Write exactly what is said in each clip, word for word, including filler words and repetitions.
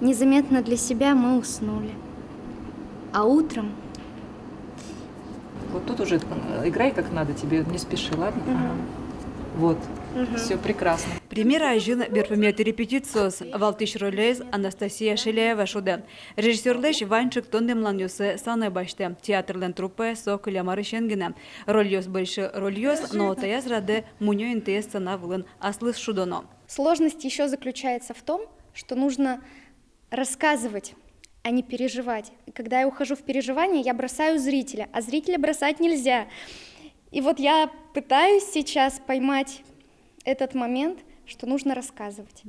Незаметно для себя мы уснули. А утром Вот тут уже э, играй как надо, тебе не спеши, ладно? Мгм. Вот. Все прекрасно. Премьера азьын берпуметӥ репетициос. Валтӥсь ролез Анастасия Шеляева шудэ. Режиссёрлэсь вань ӵектон дэмланъёссэ санэ басьтэ. Театрлэн труппаез со кылем арысен гинэ. Рольёс больше рольёс, но таяз радэ мунё интые сцена вылын аслыз шудоно. Сложность еще заключается в том, что нужно рассказывать, а не переживать. И когда я ухожу в переживание, я бросаю зрителя, а зрителя бросать нельзя. И вот я пытаюсь сейчас поймать этот момент, что нужно рассказывать.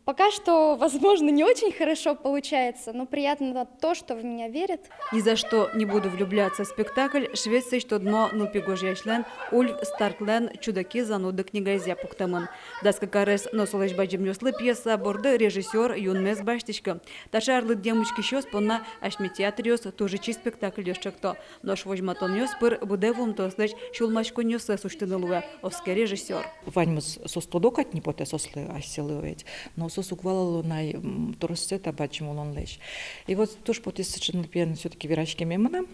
Пока что, возможно, не очень хорошо получается, но приятно то, что в меня верят. «Ни за что не буду влюбляться» спектакль Швециысь тодмо нылпи гожъясьлэн «Ульф Старклэн чудаки зануды» книгаезъя пуктэмын. Дас кык арес но солэсь бадӟымъёслы пьеса борды режиссёр юнмес басьтӥське. Таӵе арлыдъем учкисьёс понна асьме театръёс туж ичи спектакльёс ӵекто. Нош возьматонъёс пыр быдэ вуымтэослэсь сюлмаськонъёссэс усьтыны луэ, оске режиссёр. Ваньмыз соос тодо кадь ни потэ, соослы асьсэлы ведь. Но соос уг валало на ай, м, троссэ та бадӟым улонлэсь. И вот туж потӥз сыӵе нылпиен всё-таки вераськеме мынам.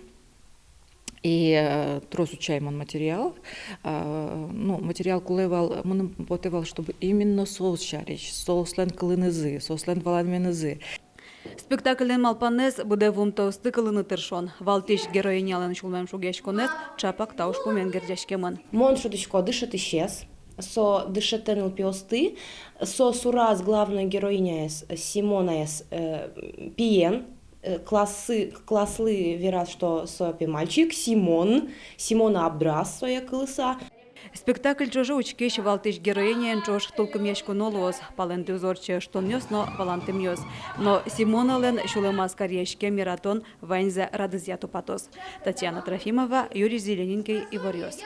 И э, трос утчай мон материал. А, ну, материал кулэ вал, мыным потэ вал, чтобы именно соос сярысь, соослэн кылынызы, соослэн валанменызы. Спектакльлэн малпанэз — быдэ вуымтэосты кылыны тыршон. Валтӥсь героинялэн сюлмаськонэз ӵапак та ужпумен герӟаськемын. Мон шудӥсько дышетӥсез, со дышетэ нылпиосты, со сураз главной героиняез, Симонаез, э, пиен, э, классы, класслы вераз, что со пе мальчик, Симон, Симона абдраз сое кылыса. Спектакль ӵоже учкись валтӥсь героиняен ӵош тулкымъяськоно луоз, палэнтӥз ортче ыштонъёс но валантэмъёс. Но Симоналэн сюлэмаз каръяськем яратон ваньзэ радызъя тупатоз. Татьяна Трофимова, Юрий Зелененький, «Иворъёс».